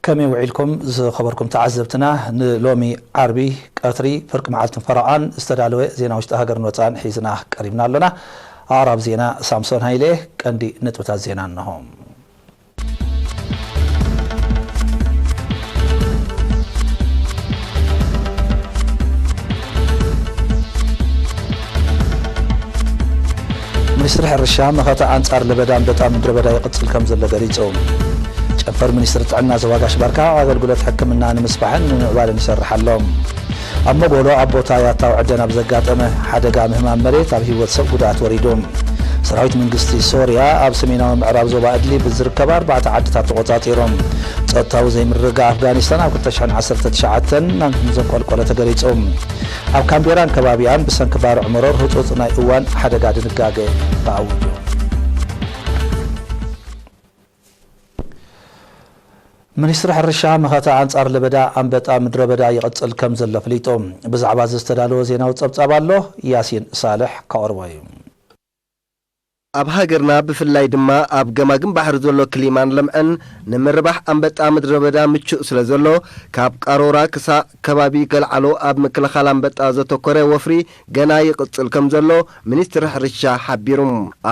ከመይ ውዒልኩም ዝኸበርኩም ተዓዘብትና? ንሎሚ ዓርቢ ቀትሪ ፍርቂ መዓልትን ፈረቓን ዝተዳለወ ዜና ውሽጢ ሃገርን ወጻእን ሒዝና ቀሪብና ኣሎና። ኣቕራብ ዜና ሳምሶን ሃይለ። ቀንዲ ነጥብታት ዜና እንሆ። ሚኒስትሪ ሕርሻ መኸተ ኣንጻር ለበዳ ኣንበጣ ምድረ በዳ ይቕጽል ከም ዘሎ ገሊጹ። ጨንፈር ሚኒስትሪ ጥዕና ዞባ ጋሽ ባርካ ኣገልግሎት ሕክምና ንምስፋሕን ንምምዕባልን ይሰርሕ ኣሎ። ኣብ መጎሎ ኣብ ቦታ ያታው ዕደን ኣብ ዘጋጠመ ሓደጋ ምህማም መሬት ኣብ ህይወት ሰብ ጉድኣት ወሪዱ። ሰራዊት መንግስቲ ሶርያ ኣብ ሰሜናዊ ምዕራብ ዞባ እድሊብ ዝርከባ ኣርባዕተ ዓድታት ተቖጻጺሮም። ጸጥታዊ ዘይምርግጋእ ኣፍጋኒስታን ኣብ ክልተ ሽሕን ዓሰርተ ትሽዓተን ዘንቆልቆለ ተገሊጹ። ኣብ ካምቤራን ከባቢኣን ብሰንኪ ባርዕ መሮር ህጹጽ ናይ እዋን ሓደጋ ድንጋገ ተኣዊጁ። ሚኒስትሪ ሕርሻ መኸተ ኣንጻር ለበዳ ኣንበጣ ምድረ በዳ ይቕጽል ከም ዘሎ ኣፍሊጡ። ብዛዕባ እዚ ዝተዳለወ ዜናዊ ጸብጻብ ኣሎ፣ ያሲን ሳልሕ ከቕርቦ እዩ። ኣብ ሃገርና ብፍላይ ድማ ኣብ ገማግም ባሕሪ ዘሎ ክሊማን ለምዕን ንምርባሕ ኣንበጣ ምድረ በዳ ምቹእ ስለ ዘሎ፣ ካብ ቃሮራ ክሳእ ከባቢ ገልዓሎ ኣብ ምክልኻል ኣንበጣ ዘተኮረ ወፍሪ ገና ይቕጽል ከም ዘሎ ሚኒስትሪ ሕርሻ ሓቢሩ።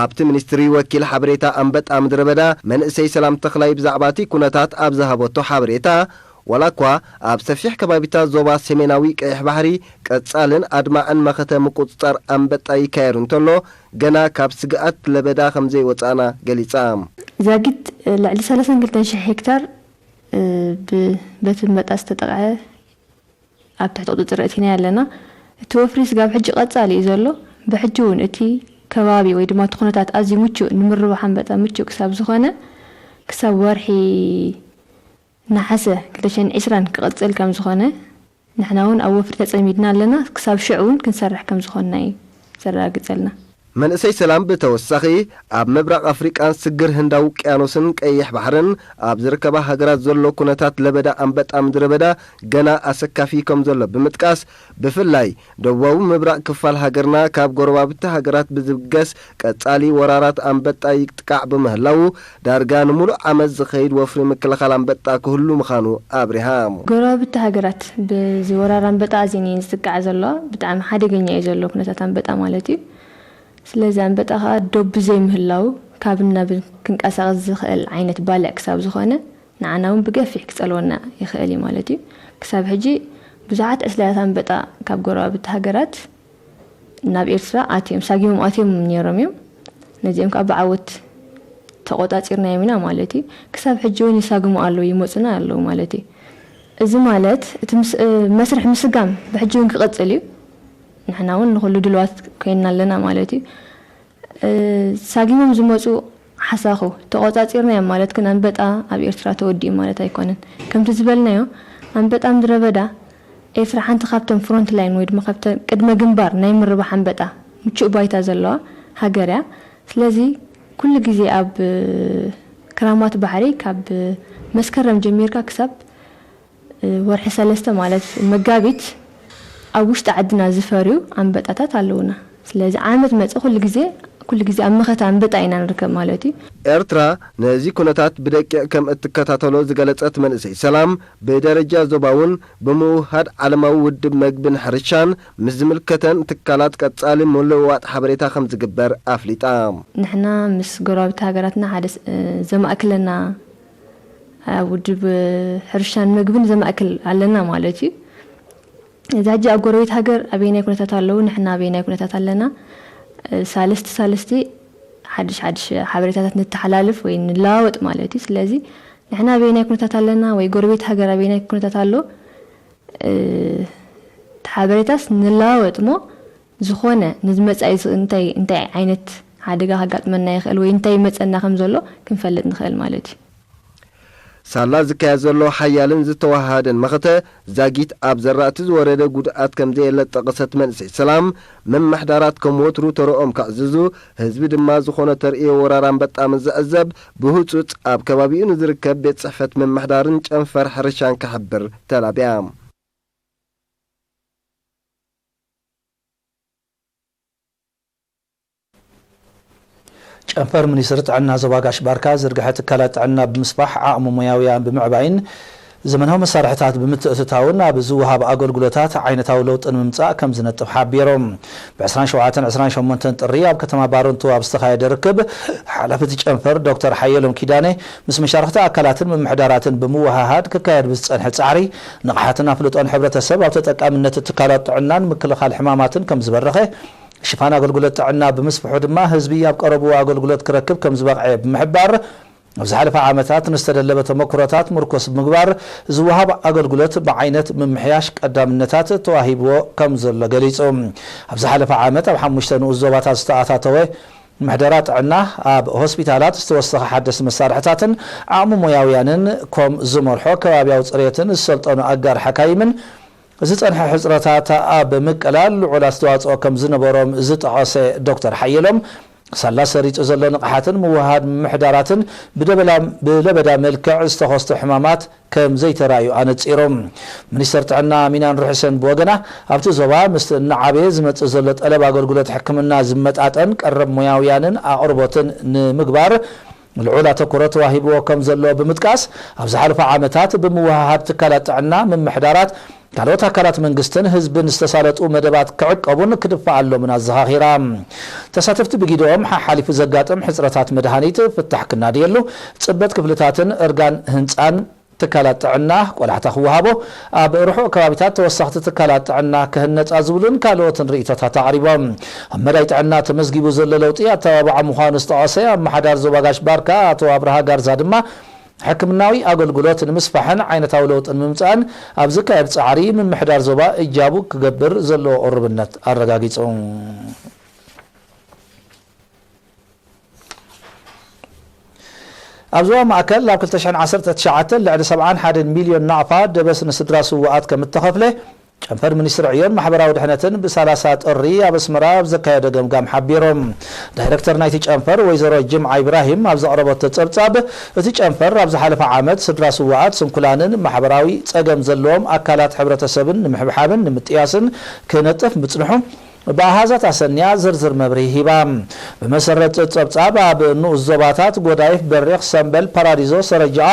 ኣብቲ ሚኒስትሪ ወኪል ሓበሬታ ኣንበጣ ምድረ በዳ መንእሰይ ሰላም ተኽላይ ብዛዕባ እቲ ኩነታት ኣብ ዝሃበቶ ሓበሬታ፣ ዋላ እኳ ኣብ ሰፊሕ ከባቢታት ዞባ ሰሜናዊ ቀይሕ ባሕሪ ቀጻልን ኣድማዕን መኸተ ምቁጽጻር ኣንበጣ ይካየድ እንተሎ፣ ገና ካብ ስግኣት ለበዳ ከም ዘይወጻእና ገሊጻ። ዛጊት ልዕሊ ሰላሳን ክልተን ሽሕ ሄክታር፣ እ፣ ብ-፣ በቲ ኣንበጣ ዝተጠቕዐ ኣብ ትሕቲ ቁጽጽር ኣእቲናዮ ኣለና። እቲ ወፍሪ ስጋብ ሕጂ ቀጻሊ እዩ ዘሎ። ብሕጂ እውን እቲ ከባቢ ወይ ድማ እቲ ኩነታት ኣዝዩ ምቹእ፣ ንምርባሕ ኣንበጣ ምቹእ ክሳብ ዝኾነ፣ ክሳብ ወርሒ ነሓሰ ክልተ ሽሕን ዕስራን ክቕጽል ከም ዝኾነ፣ ንሕና እውን ኣብ ወፍሪ ተጸሚድና ኣለና። ክሳብ ሽዑ እውን ክንሰርሕ ከም ዝኾንና እዩ ዘረጋግጸልና። መንእሰይ ሰላም ብተወሳኺ፣ ኣብ ምብራቕ ኣፍሪቃን ስግር ህንዳዊ ውቅያኖስን ቀይሕ ባሕርን ኣብ ዝርከባ ሃገራት ዘሎ ኩነታት ለበዳ ኣንበጣ ምድረ በዳ ገና ኣሰካፊ ከም ዘሎ ብምጥቃስ፣ ብፍላይ ደቡባዊ ምብራቕ ክፋል ሃገርና ካብ ጎረባብቲ ሃገራት ብዝብገስ ቀጻሊ ወራራት ኣንበጣ ይጥቃዕ ብምህላዉ፣ ዳርጋ ንምሉእ ዓመት ዝኸይድ ወፍሪ ምክልኻል ኣንበጣ ክህሉ ምዃኑ ኣብሪሃ። ጎረባብቲ ሃገራት ብዚ ወራር ኣንበጣ ኣዝየን እየን ዝጥቃዓ ዘለዋ። ብጣዕሚ ሓደገኛ እዩ ዘሎ ኩነታት ኣንበጣ ማለት እዩ። ስለዚ ኣንበጣ ኸኣ ዶብ ብዘይምህላዉ፣ ካብን ናብን ክንቀሳቐስ ዝኽእል ዓይነት ባልዕ ክሳብ ዝኾነ፣ ንዓና እውን ብገፊሕ ክጸልወና ይኽእል እዩ ማለት እዩ። ክሳብ ሕጂ ብዙሓት ዕስለታት ኣንበጣ ካብ ጎረባብቲ ሃገራት ናብ ኤርትራ ኣትዮም፣ ሳጊሞም ኣትዮም ነይሮም እዮም። ነዚኦም ከኣ ብዓወት ተቖጻጺርናዮም ኢና ማለት እዩ። ክሳብ ሕጂ እውን ይሳግሙ ኣለዉ፣ ይመጹና ኣለዉ ማለት እዩ። እዚ ማለት እቲ ምስ-፣ እ፣ መስርሕ ምስጋም ብሕጂ እውን ክቕጽል እዩ። ንሕና እውን ንኹሉ ድልዋት ኮይንና ኣለና ማለት እዩ። እ፣ ሳጊሞም ዝመጹ ሓሳኹ ተቖጻጺርናዮም ማለት ግን ኣንበጣ ኣብ ኤርትራ ተወዲኡ ማለት ኣይኮነን። ከምቲ ዝበልናዮ፣ ኣንበጣ ምድረ በዳ ኤርትራ ሓንቲ ካብተን ፍሮንት ላይን ወይ ድማ ካብተን ቅድመ ግንባር ናይ ምርባሕ ኣንበጣ ምቹእ ባይታ ዘለዋ ሃገር እያ። ስለዚ ኩሉ ግዜ ኣብ ክራማት ባሕሪ ካብ መስከረም ጀሚርካ ክሳብ ወርሒ ሰለስተ ማለት መጋቢት ኣብ ውሽጢ ዓድና ዝፈርዩ ኣንበጣታት ኣለዉና። ስለዚ ዓመት መጸ ኩሉ ግዜ፣ ኩሉ ግዜ ኣብ መኸተ ኣንበጣ ኢና ንርከብ ማለት እዩ። ኤርትራ ነዚ ኩነታት ብደቂቕ ከም እትከታተሎ ዝገለጸት መንእሰይ ሰላም፣ ብደረጃ ዞባ እውን ብምውህሃድ ዓለማዊ ውድብ መግብን ሕርሻን ምስ ዝምልከተን ትካላት ቀጻሊ ምልውዋጥ ሓበሬታ ከም ዝግበር ኣፍሊጣ። ንሕና ምስ ጎረባብቲ ሃገራትና ሓደ ስ-፣ ዘማእክለና ኣብ ውድብ ሕርሻን መግብን ዘማእክል ኣለና ማለት እዩ። እዚ ሕጂ ኣብ ጎረቤት ሃገር ኣበየናይ ኩነታት ኣለዉ፣ ንሕና ኣበየናይ ኩነታት ኣለና፣ ሳልስቲ ሳልስቲ ሓድሽ ሓድሽ ሓበሬታታት ንተሓላልፍ ወይ ንለዋወጥ ማለት እዩ። ስለዚ ንሕና ኣበየናይ ኩነታት ኣለና ወይ ጎረቤት ሃገር ኣበየናይ ኩነታት ኣሎ፣ እ፣ እቲ ሓበሬታስ ንለዋወጥ እሞ፣ ዝኾነ ንዝመጻኢ ዝ-፣ እንታይ፣ እንታይ ዓይነት ሓደጋ ከጋጥመና ይኽእል ወይ እንታይ ይመጸና ከም ዘሎ ክንፈልጥ ንኽእል ማለት እዩ። ሳላ ዝካየድ ዘሎ ሓያልን ዝተወሃሃደን መኸተ ዛጊት ኣብ ዘራእቲ ዝወረደ ጉድኣት ከም ዘየለ ጠቐሰት መንእሰይ ሰላም፣ ምምሕዳራት ከም ወትሩ ተረኦም ከዕዝዙ፣ ህዝቢ ድማ ዝኾነ ተርእዮ ወራር ኣንበጣ ምስ ዝዕዘብ፣ ብህጹጽ ኣብ ከባቢኡ ንዝርከብ ቤት ጽሕፈት ምምሕዳርን ጨንፈር ሕርሻን ክሕብር ተላብያ። ጨንፈር ሚኒስትሪ ጥዕና ዞባ ጋሽ ባርካ ዝርግሐ ትካላት ጥዕና ብምስፋሕ ዓቕሚ ሞያውያን ብምዕባይን ዘመናዊ መሳርሕታት ብምትእትታውን ኣብ ዝወሃብ ኣገልግሎታት ዓይነታዊ ለውጢ ንምምጻእ ከም ዝነጥፍ ሓቢሮም። ብ27 28 ጥሪ ኣብ ከተማ ባረንቱ ኣብ ዝተኻየደ ርክብ፣ ሓላፊ እቲ ጨንፈር ዶክተር ሓየሎም ኪዳነ ምስ መሻርኽቲ ኣካላትን ምምሕዳራትን ብምውሃሃድ ክካየድ ብዝጸንሐ ጻዕሪ፣ ንቕሓትን ኣፍልጦን ሕብረተሰብ ኣብ ተጠቃምነት ትካላት ጥዕናን ምክልኻል ሕማማትን ከም ዝበረኸ፣ ሽፋን ኣገልግሎት ጥዕና ብምስፍሑ ድማ ህዝቢ ኣብ ቀረብኡ ኣገልግሎት ክረክብ ከም ዝበቕዐ ብምሕባር፣ ኣብ ዝሓለፈ ዓመታት ንዝተደለበ ተመክሮታት ምርኮስ ብምግባር ዝወሃብ ኣገልግሎት ብዓይነት ምምሕያሽ ቀዳምነታት ተዋሂብዎ ከም ዘሎ ገሊጹ። ኣብ ዝሓለፈ ዓመት ኣብ ሓሙሽተ ንኡስ ዞባታት ዝተኣታተወ ምሕደራ ጥዕና ኣብ ሆስፒታላት ዝተወሰኸ ሓደስቲ መሳርሕታትን ዓቕሚ ሞያውያንን ኮም ዝመርሖ ከባብያዊ ጽሬትን ዝሰልጠኑ ኣጋር ሓካይምን ዝጸንሐ ሕጽረታት ኣብ ምቅላል ልዑል ኣስተዋጽኦ ከም ዝነበሮም ዝጠቐሰ ዶክተር ሓየሎም፣ ሳላ ሰሪጹ ዘሎ ንቕሓትን ምውሃድ ምምሕዳራትን ብደበላ-፣ ብለበዳ መልክዕ ዝተኸስቱ ሕማማት ከም ዘይተራእዩ ኣነጺሮም። ሚኒስተር ጥዕና ሚናን ርሑሰን ብወገና፣ ኣብቲ ዞባ ምስቲ እናዓበየ ዝመጽእ ዘሎ ጠለብ ኣገልግሎት ሕክምና ዝመጣጠን ቀረብ ሞያውያንን ኣቕርቦትን ንምግባር ልዑል ኣተኩሮ ተዋሂብዎ ከም ዘሎ ብምጥቃስ፣ ኣብ ዝሓለፉ ዓመታት ብምውህሃድ ትካላት ጥዕና፣ ምምሕዳራት፣ ካልኦት ኣካላት መንግስትን ህዝብን ዝተሳለጡ መደባት ክዕቀቡን ክድፈኣሎምን ኣዘኻኺራ። ተሳተፍቲ ብጊደኦም ሓሓሊፉ ዘጋጥም ሕጽረታት መድሃኒት ፍታሕ ክናድየሉ፣ ጽበት ክፍልታትን እርጋን ህንጻን ትካላት ጥዕና ቆላሕታ ክወሃቦ፣ ኣብ ርሑቕ ከባቢታት ተወሰኽቲ ትካላት ጥዕና ክህነጻ ዝብሉን ካልኦትን ርእይቶታት ኣቕሪቦም። ኣብ መዳይ ጥዕና ተመዝጊቡ ዘሎ ለውጢ ኣተባብዓ ምዃኑ ዝጠቐሰ ኣመሓዳሪ ዞባ ጋሽ ባርካ ኣቶ ኣብርሃ ጋርዛ ድማ፣ ሕክምናዊ ኣገልግሎት ንምስፋሕን ዓይነታዊ ለውጢ ንምምጻእን ኣብ ዝካየድ ጻዕሪ ምምሕዳር ዞባ እጃሙ ክገብር ዘለዎ ቅሩብነት ኣረጋጊጹ። ኣብ ዞባ ማእከል ኣብ ክልተ ሽሕን ዓሰርተ ትሽዓተን ልዕሊ ሰብዓን ሓደን ሚልዮን ናቕፋ ደበስ ንስድራ ስዉኣት ከም እተኸፍለ ጨንፈር ሚኒስትሪ ዕዮን ማሕበራዊ ድሕነትን ብሰላሳ ጥሪ ኣብ ኣስመራ ኣብ ዘካየዶ ገምጋም ሓቢሮም። ዳይረክተር ናይቲ ጨንፈር ወይዘሮ ጅምዓ ኢብራሂም ኣብ ዘቕረበቶ ጸብጻብ፣ እቲ ጨንፈር ኣብ ዝሓለፈ ዓመት ስድራ ስዉኣት፣ ስንኩላንን ማሕበራዊ ጸገም ዘለዎም ኣካላት ሕብረተሰብን ንምሕብሓብን ንምጥያስን ክነጥፍ ምጽንሑ ብኣሃዛት ኣሰንያ ዝርዝር መብርሂ ሂባ። ብመሰረት ጸብጻብ፣ ኣብ ንኡስ ዞባታት ጎዳይፍ፣ በሪኽ፣ ሰምበል፣ ፓራዲዞ፣ ሰረጃኣ፣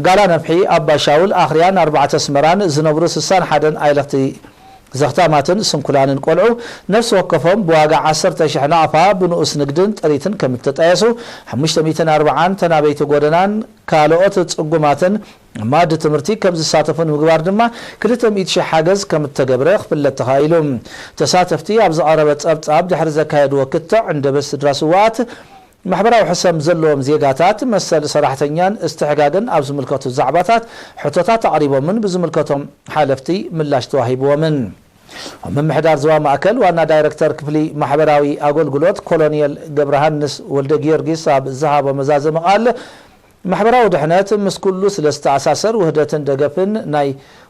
ጋላ ነፍሒ፣ ኣባ ሻውል፣ ኣኽርያን ኣርባዕተ ኣስመራን ዝነብሩ ስሳን ሓደን ኣይለኽቲ ዘኽታማትን ስንኩላንን ቆልዑ ነፍሲ ወከፎም ብዋጋ ዓሰርተ ሽሕ ናቕፋ ብንኡስ ንግድን ጥሪትን ከም እተጣየሱ፣ ሓሙሽተ ሚእትን ኣርባዓን ተናበይቲ ጎደናን ካልኦት ጽጉማትን ማእዲ ትምህርቲ ከም ዝሳተፉ ንምግባር ድማ ክልተ ሚእቲ ሽሕ ሓገዝ ከም እተገብረ ክፍለጥ ተኻኢሉ። ተሳተፍቲ ኣብ ዝቐረበ ጸብጻብ ድሕሪ ዘካየድዎ ክትዕ፣ እንደበስ ስድራ ስውኣት፣ ማሕበራዊ ሕሰም ዘለዎም ዜጋታት፣ መሰል ሰራሕተኛን እስትሕጋግን ኣብ ዝምልከቱ ዛዕባታት ሕቶታት ኣቕሪቦምን ብዝምልከቶም ሓለፍቲ ምላሽ ተዋሂብዎምን። ኣብ ምምሕዳር ዞባ ማእከል ዋና ዳይረክተር ክፍሊ ማሕበራዊ ኣገልግሎት ኮሎኔል ገብረሃንስ ወልደ ጊዮርጊስ ኣብ ዝሃቦ መዛዘሚ ቃል፣ ማሕበራዊ ድሕነት ምስ ኩሉ ስለ ዝተኣሳሰር ውህደትን ደገፍን ናይ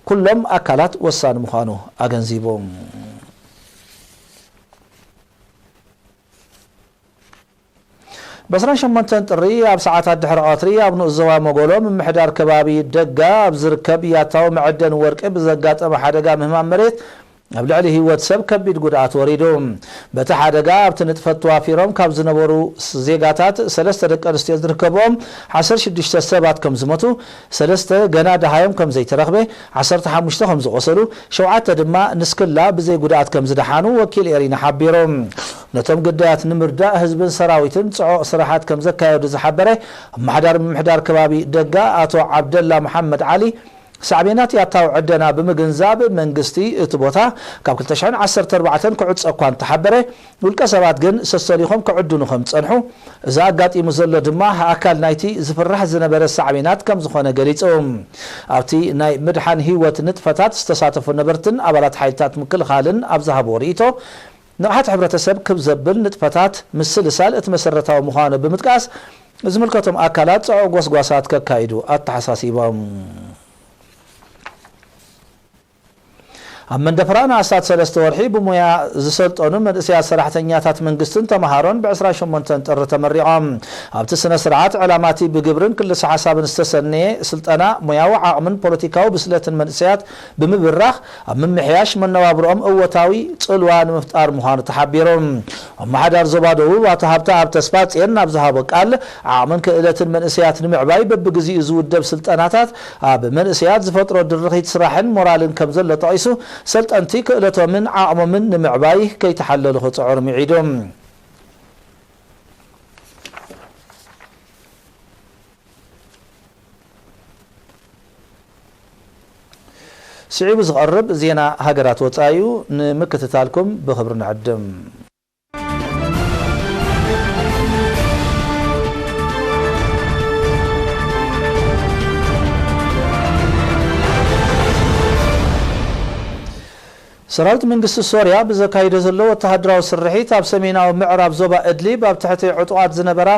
ኩሎም ኣካላት ወሳኒ ምዃኑ ኣገንዚቡ። ብ28 ጥሪ ኣብ ሰዓታት ድሕሪ ቀትሪ ኣብ ንኡስ ዞባ መጎሎ ምምሕዳር ከባቢ ደጋ ኣብ ዝርከብ ያታዊ መዐደኒ ወርቂ ብዘጋጠመ ሓደጋ ምህማም መሬት ኣብ ልዕሊ ህይወት ሰብ ከቢድ ጉድኣት ወሪዱ። በቲ ሓደጋ ኣብቲ ንጥፈት ተዋፊሮም ካብ ዝነበሩ ዜጋታት ሰለስተ ደቂ ኣንስትዮ ዝርከብኦም ዓሰርተ ሽዱሽተ ሰባት ከም ዝሞቱ፣ ሰለስተ ገና ደሃዮም ከም ዘይተረኽበ፣ ዓሰርተ ሓሙሽተ ከም ዝቖሰሉ፣ ሸውዓተ ድማ ንስክላ ብዘይ ጉድኣት ከም ዝደሓኑ ወኪል ኤሪና ሓቢሩ። ነቶም ግዳያት ንምርዳእ ህዝብን ሰራዊትን ጽዑቕ ስራሓት ከም ዘካየዱ ዝሓበረ ኣመሓዳሪ ምምሕዳር ከባቢ ደጋ ኣቶ ዓብደላ መሓመድ ዓሊ፣ ሳዕቤናት ያታዊ ዕደና ብምግንዛብ መንግስቲ እቲ ቦታ ካብ ክልተ ሽሕን ዓሰርተ ኣርባዕተን ክዕጾ እኳ እንተሓበረ፣ ውልቀ ሰባት ግን ሰሰሊኾም ክዕድኑ ከም ዝጸንሑ፣ እዚ ኣጋጢሙ ዘሎ ድማ ኣካል ናይቲ ዝፍራሕ ዝነበረ ሳዕቤናት ከም ዝኾነ ገሊጹ። ኣብቲ ናይ ምድሓን ህይወት ንጥፈታት ዝተሳተፉ ነበርትን ኣባላት ሓይልታት ምክልኻልን ኣብ ዝሃብዎ ርእይቶ፣ ንቕሓት ሕብረተሰብ ክብ ዘብል ንጥፈታት ምስልሳል እቲ መሰረታዊ ምዃኑ ብምጥቃስ፣ ዝምልከቶም ኣካላት ጽዑቕ ጎስጓሳት ከካይዱ ኣተሓሳሲቦም። ኣብ መንደፈራ ንኣስታት ሰለስተ ወርሒ ብሞያ ዝሰልጠኑ መንእሰያት ሰራሕተኛታት መንግስትን ተምሃሮን ብ ዕስራን ሸሞንተን ጥሪ ተመሪቖም። ኣብቲ ስነ ስርዓት ዕላማቲ ብግብርን ክልሰ ሓሳብን ዝተሰነየ ስልጠና ሞያዊ ዓቕምን ፖለቲካዊ ብስለትን መንእሰያት ብምብራኽ ኣብ ምምሕያሽ መነባብሮኦም እወታዊ ጽልዋ ንምፍጣር ምዃኑ ተሓቢሩ። ኣመሓዳር ዞባ ደቡብ ኣቶ ሃብተኣብ ተስፋጽዮን ናብ ዝሃቦ ቃል፣ ዓቕምን ክእለትን መንእሰያት ንምዕባይ በብግዜኡ ዝውደብ ስልጠናታት ኣብ መንእሰያት ዝፈጥሮ ድርኺት ስራሕን ሞራልን ከም ዘሎ ጠቒሱ፣ ሰልጠንቲ ክእለቶምን ዓቕሞምን ንምዕባይ ከይተሓለሉ ክጽዕሩ ምዒዱ። ስዒቡ ዝቐርብ ዜና ሃገራት ወጻኢ እዩ። ንምክትታልኩም ብኽብሪ ንዕድም። ሰራዊት መንግስቲ ሶርያ ብዘካይዶ ዘሎ ወተሃደራዊ ስርሒት፣ ኣብ ሰሜናዊ ምዕራብ ዞባ እድሊብ ኣብ ትሕቲ ዕጡቓት ዝነበራ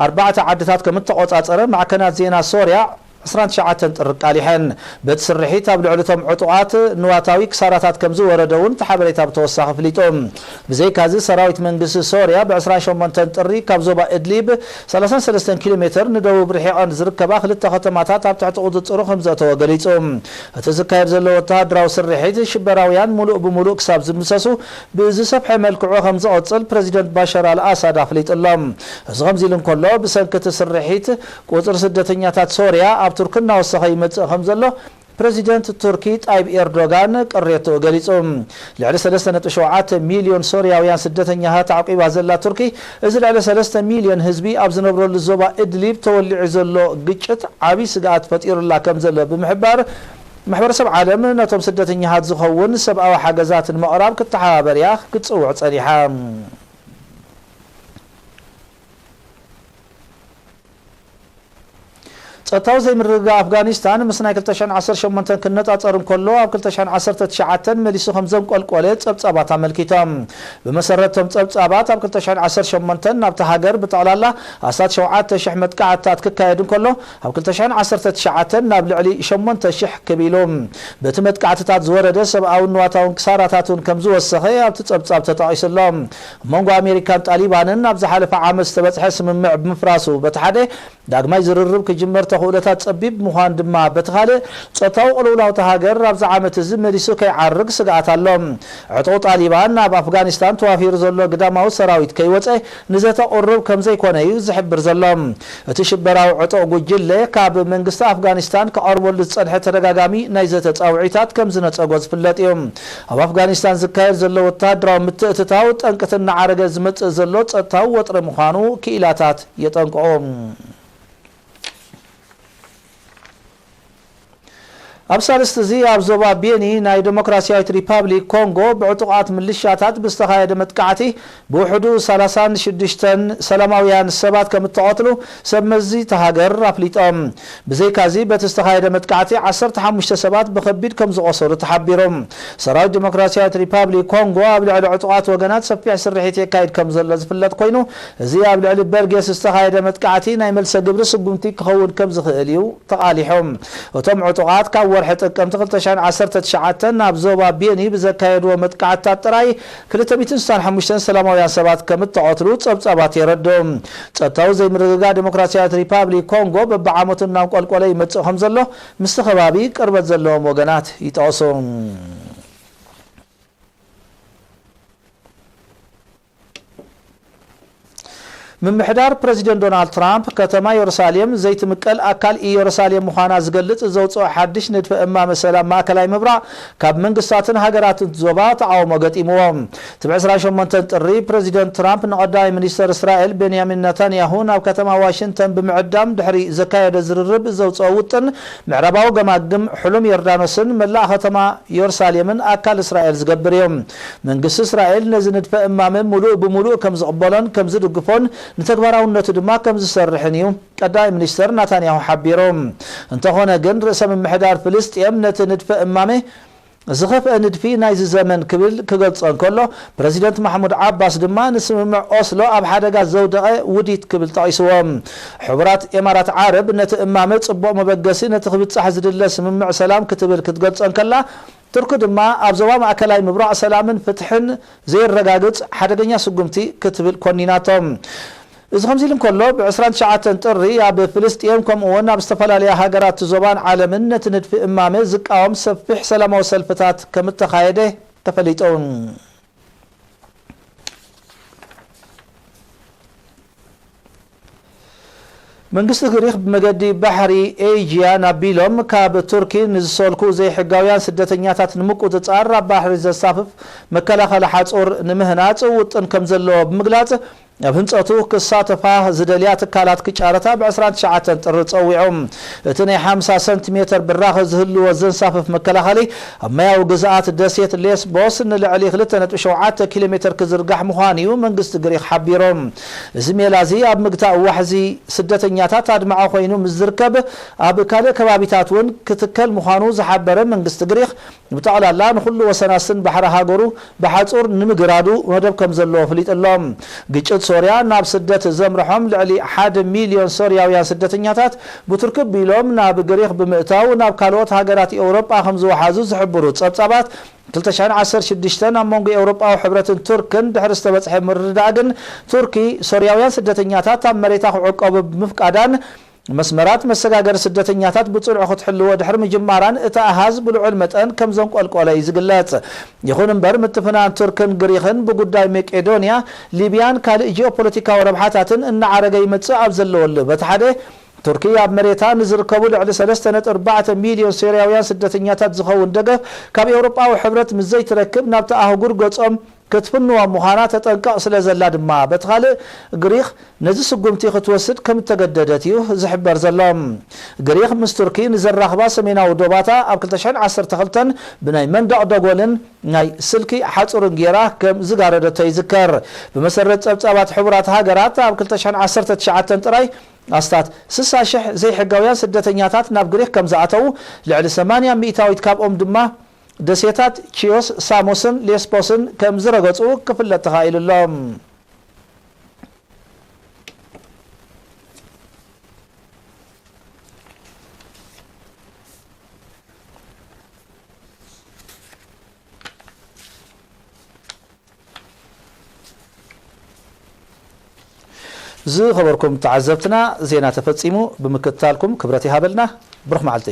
ኣርባዕተ ዓድታት ከም እተቖጻጸረ ማዕከናት ዜና ሶርያ ዕስራን ትሽዓተን ጥሪ ኣቃሊሐን። በቲ ስርሒት ኣብ ልዕሊ እቶም ዕጡቓት ንዋታዊ ክሳራታት ከም ዝወረደ እውን እቲ ሓበሬታ ብተወሳኺ ኣፍሊጡ። ብዘይካዚ፣ ሰራዊት መንግስቲ ሶርያ ብ ዕስራን ሸሞንተን ጥሪ ካብ ዞባ እድሊብ ሰላሳን ሰለስተን ኪሎ ሜተር ንደቡብ ርሒቐን ዝርከባ ክልተ ከተማታት ኣብ ትሕቲ ቁጽጽሩ ከም ዘእተወ ገሊጹ። እቲ ዝካየድ ዘሎ ወተሃደራዊ ስርሒት፣ ሽበራውያን ምሉእ ብምሉእ ክሳብ ዝምሰሱ ብዝሰፍሐ መልክዑ ከም ዝቕጽል ፕረዚደንት ባሻር ኣልኣሳድ ኣፍሊጡ ኣሎ። እዚ ከምዚ ኢሉ እንከሎ፣ ብሰንኪ እቲ ስርሒት ቁጽሪ ስደተኛታት ሶርያ ኣብ ቱርኪ እናወሰኸ ይመጽእ ከም ዘሎ ፕረዚደንት ቱርኪ ጣይብ ኤርዶጋን ቅሬትኡ ገሊጹ። ልዕሊ ሰለስተ ነጥቢ ሸውዓተ ሚልዮን ሶርያውያን ስደተኛታት ኣዕቂባ ዘላ ቱርኪ፣ እዚ ልዕሊ ሰለስተ ሚልዮን ህዝቢ ኣብ ዝነብረሉ ዞባ እድሊብ ተወሊዑ ዘሎ ግጭት ዓቢ ስግኣት ፈጢሩላ ከም ዘሎ ብምሕባር፣ ማሕበረሰብ ዓለም ነቶም ስደተኛታት ዝኸውን ሰብኣዊ ሓገዛት ንምቕራብ ክተሓባበር እያ ክትጽውዕ ጸኒሓ። ጸጥታዊ ዘይምርግጋእ ኣፍጋኒስታን ምስ ናይ ክልተ ሽሕን ዓሰርተ ሸሞንተን ክነጻጸር እንከሎ፣ ኣብ ክልተ ሽሕን ዓሰርተ ትሽዓተን መሊሱ ከም ዘንቆልቆለ ጸብጻባት ኣመልኪቶም። ብመሰረት እቶም ጸብጻባት፣ ኣብ ክልተ ሽሕን ዓሰርተ ሸሞንተን ናብታ ሃገር ብጠቕላላ ኣስታት ሸውዓተ ሽሕ መጥቃዕትታት ክካየድ እንከሎ፣ ኣብ ክልተ ሽሕን ዓሰርተ ትሽዓተን ናብ ልዕሊ ሸሞንተ ሽሕ ክብ ኢሉ። በቲ መጥቃዕትታት ዝወረደ ሰብኣውን ንዋታውን ክሳራታት እውን ከም ዝወሰኸ ኣብቲ ጸብጻብ ተጠቒሱ ኣሎ። ኣብ መንጎ ኣሜሪካን ጣሊባንን ኣብ ዝሓለፈ ዓመት ዝተበጽሐ ስምምዕ ብምፍራሱ፣ በቲ ሓደ ዳግማይ ዝርርብ ክጅመር ተኽእሎታት ጸቢብ ምዃን ድማ፣ በቲ ካልእ ጸጥታዊ ቅልውላው እታ ሃገር ኣብዚ ዓመት እዚ መሊሱ ከይዓርግ ስግኣት ኣሎ። ዕጡቕ ጣሊባን ኣብ ኣፍጋኒስታን ተዋፊሩ ዘሎ ግዳማዊ ሰራዊት ከይወጸ ንዘተ ቅሩብ ከም ዘይኮነ እዩ ዝሕብር ዘሎ። እቲ ሽበራዊ ዕጡቕ ጉጅለ ካብ መንግስቲ ኣፍጋኒስታን ክቐርበሉ ዝጸንሐ ተደጋጋሚ ናይ ዘተ ጻውዒታት ከም ዝነጸጎ ዝፍለጥ እዩ። ኣብ ኣፍጋኒስታን ዝካየድ ዘሎ ወተሃደራዊ ምትእትታው ጠንቅቲ እናዓረገ ዝመጽእ ዘሎ ጸጥታዊ ወጥሪ ምዃኑ ክኢላታት የጠንቅቑ። ኣብ ሳልስቲ እዚ ኣብ ዞባ ቤኒ ናይ ዴሞክራሲያዊት ሪፓብሊክ ኮንጎ ብዕጡቓት ምልሻታት ብዝተኻየደ መጥቃዕቲ ብውሕዱ ሰላሳን ሽዱሽተን ሰላማውያን ሰባት ከም እተቐትሉ ሰብ መዚ እታ ሃገር ኣፍሊጦም። ብዘይካዚ በቲ ዝተኻየደ መጥቃዕቲ ዓሰርተ ሓሙሽተ ሰባት ብኸቢድ ከም ዝቖሰሉ ተሓቢሩ። ሰራዊት ዴሞክራሲያዊት ሪፓብሊክ ኮንጎ ኣብ ልዕሊ ዕጡቓት ወገናት ሰፊሕ ስርሒት የካይድ ከም ዘሎ ዝፍለጥ ኮይኑ፣ እዚ ኣብ ልዕሊ በርጌስ ዝተኻየደ መጥቃዕቲ ናይ መልሰ ግብሪ ስጉምቲ ክኸውን ከም ዝኽእል እዩ ተቓሊሑ። እቶም ዕጡቓት ካብ ወርሒ ጥቅምቲ ክልተ ሽሕን ዓሰርተ ትሽዓተን ናብ ዞባ ቤኒ ብዘካየድዎ መጥቃዕትታት ጥራይ ክልተ ሚእትን ስሳን ሓሙሽተን ሰላማውያን ሰባት ከም እተቐትሉ ጸብጻባት የረድኡ። ጸጥታዊ ዘይምርግጋእ ዴሞክራሲያዊት ሪፓብሊክ ኮንጎ በብዓመቱ እናንቆልቆለ ይመጽእ ከም ዘሎ ምስቲ ከባቢ ቅርበት ዘለዎም ወገናት ይጠቕሱ። ምምሕዳር ፕረዚደንት ዶናልድ ትራምፕ፣ ከተማ የሩሳሌም ዘይትምቀል ኣካል ኢየሩሳሌም ምዃና ዝገልጽ ዘውጽኦ ሓድሽ ንድፈ እማመ ሰላም ማእከላይ ምብራቕ ካብ መንግስታትን ሃገራትን ዞባ ተቓውሞ ገጢምዎ። እቲ ብ ዕስራን ሸሞንተን ጥሪ ፕረዚደንት ትራምፕ ንቐዳማይ ሚኒስተር እስራኤል ቤንያሚን ነታንያሁ ናብ ከተማ ዋሽንግተን ብምዕዳም ድሕሪ ዘካየዶ ዝርርብ ዘውጽኦ ውጥን፣ ምዕራባዊ ገማግም ሕሉም ዮርዳኖስን መላእ ከተማ ዮርሳሌምን ኣካል እስራኤል ዝገብር እዩ። መንግስቲ እስራኤል ነዚ ንድፈ እማመ ምሉእ ብምሉእ ከም ዝቕበሎን ከም ዝድግፎን ንተግባራውነቱ ድማ ከም ዝሰርሕን እዩ ቀዳማይ ሚኒስተር ናታንያሁ ሓቢሩ። እንተኾነ ግን፣ ርእሰ ምምሕዳር ፍልስጤም ነቲ ንድፈ እማመ ዝኸፍአ ንድፊ ናይዚ ዘመን ክብል ክገልጾ እንከሎ፣ ፕረዚደንት ማሕሙድ ዓባስ ድማ ንስምምዕ ኦስሎ ኣብ ሓደጋ ዘውደቐ ውዲት ክብል ጠቒስዎ። ሕቡራት ኤማራት ዓረብ ነቲ እማመ ጽቡቕ መበገሲ ነቲ ክብጻሕ ዝድለ ስምምዕ ሰላም ክትብል ክትገልጾ እንከላ፣ ቱርኪ ድማ ኣብ ዞባ ማእከላይ ምብራቕ ሰላምን ፍትሕን ዘየረጋግጽ ሓደገኛ ስጉምቲ ክትብል ኮኒናቶ። እዚ ከምዚ ኢሉ እንከሎ፣ ብ ዕስራን ትሽዓተን ጥሪ ኣብ ፍልስጤም ከምኡ እውን ኣብ ዝተፈላለያ ሃገራት ዞባን ዓለምን ነቲ ንድፊ እማመ ዝቃወም ሰፊሕ ሰላማዊ ሰልፍታት ከም እተኻየደ ተፈሊጡ። መንግስቲ ግሪኽ ብመገዲ ባሕሪ ኤጅያን ኣቢሎም ካብ ቱርኪ ንዝሰልኩ ዘይሕጋውያን ስደተኛታት ንምቁጽጻር ኣብ ባሕሪ ዘሳፍፍ መከላኸሊ ሓጹር ንምህናጽ ውጥን ከም ዘለዎ ብምግላጽ፣ ኣብ ህንጸቱ ክሳተፋ ዝደልያ ትካላት ክጫረታ ብ ዕስራን ትሽዓተን ጥሪ ጸዊዑ። እቲ ናይ ሓምሳ ሰንቲሜተር ብራኸ ዝህልዎ ዘንሳፍፍ መከላኸሊ ኣብ ማያዊ ግዝኣት ደሴት ሌስቦስ ንልዕሊ ክልተ ነጥቢ ሸውዓተ ኪሎ ሜተር ክዝርጋሕ ምዃኑ እዩ መንግስቲ ግሪኽ ሓቢሩ። እዚ ሜላ እዚ ኣብ ምግታእ ዋሕዚ ስደተኛታት ኣድማዒ ኮይኑ ምስ ዝርከብ፣ ኣብ ካልእ ከባቢታት እውን ክትከል ምዃኑ ዝሓበረ መንግስቲ ግሪኽ፣ ብጠቕላላ ንኹሉ ወሰናስን ባሕሪ ሃገሩ ብሓጹር ንምግራዱ መደብ ከም ዘለዎ ኣፍሊጡ ኣሎ። ግጭት ሶርያ ናብ ስደት ዘምርሖም ልዕሊ ሓደ ሚልዮን ሶርያውያን ስደተኛታት ብቱርኪ ኣቢሎም ናብ ግሪኽ ብምእታው ናብ ካልኦት ሃገራት ኤውሮጳ ከም ዝወሓዙ ዝሕብሩ ጸብጻባት፣ ክልተ ሽሕን ዓሰርተ ሽዱሽተን ኣብ መንጎ ኤውሮጳዊ ሕብረትን ቱርክን ድሕሪ ዝተበጽሐ ምርድዳእ ግን፣ ቱርኪ ሶርያውያን ስደተኛታት ኣብ መሬታ ክዕቆቡ ብምፍቃዳን መስመራት መሰጋገሪ ስደተኛታት ብጽኑዕ ክትሕልዎ ድሕሪ ምጅማራን እቲ ኣሃዝ ብልዑል መጠን ከም ዘንቆልቆለ እዩ ዝግለጽ። ይኹን እምበር፣ ምትፍናን ቱርክን ግሪኽን ብጉዳይ መቄዶንያ፣ ሊብያን ካልእ ጂኦፖለቲካዊ ረብሓታትን እናዓረገ ይመጽእ ኣብ ዘለወሉ በቲ ሓደ፣ ቱርኪ ኣብ መሬታ ንዝርከቡ ልዕሊ ሰለስተ ነጥቢ ኣርባዕተ ሚልዮን ሶርያውያን ስደተኛታት ዝኸውን ደገፍ ካብ ኤውሮጳዊ ሕብረት ምስ ዘይትረክብ ናብቲ ኣህጉር ገጾም ክትፍንዎም ምዃና ተጠንቀቕ ስለ ዘላ ድማ፣ በቲ ካልእ ግሪኽ ነዚ ስጉምቲ ክትወስድ ከም እተገደደት እዩ ዝሕበር ዘሎ። ግሪኽ ምስ ቱርኪ ንዘራኽባ ሰሜናዊ ዶባታ ኣብ ክልተ ሽሕን ዓሰርተ ክልተን ብናይ መንደቕ ደጎልን ናይ ስልኪ ሓጹርን ጌራ ከም ዝጋረደቶ ይዝከር። ብመሰረት ጸብጻባት ሕቡራት ሃገራት፣ ኣብ ክልተ ሽሕን ዓሰርተ ትሽዓተን ጥራይ ኣስታት ስሳ ሽሕ ዘይሕጋውያን ስደተኛታት ናብ ግሪኽ ከም ዝኣተዉ፣ ልዕሊ ሰማንያ ሚእታዊት ካብኦም ድማ ደሴታት ቺዮስ፣ ሳሞስን ሌስቦስን ከም ዝረገጹ ክፍለጥ ተኻኢሉ ኣሎ። ዝኸበርኩም ተዓዘብትና፣ ዜና ተፈጺሙ። ብምክትታልኩም ክብረት ይሃበልና። ብሩኽ መዓልቲ።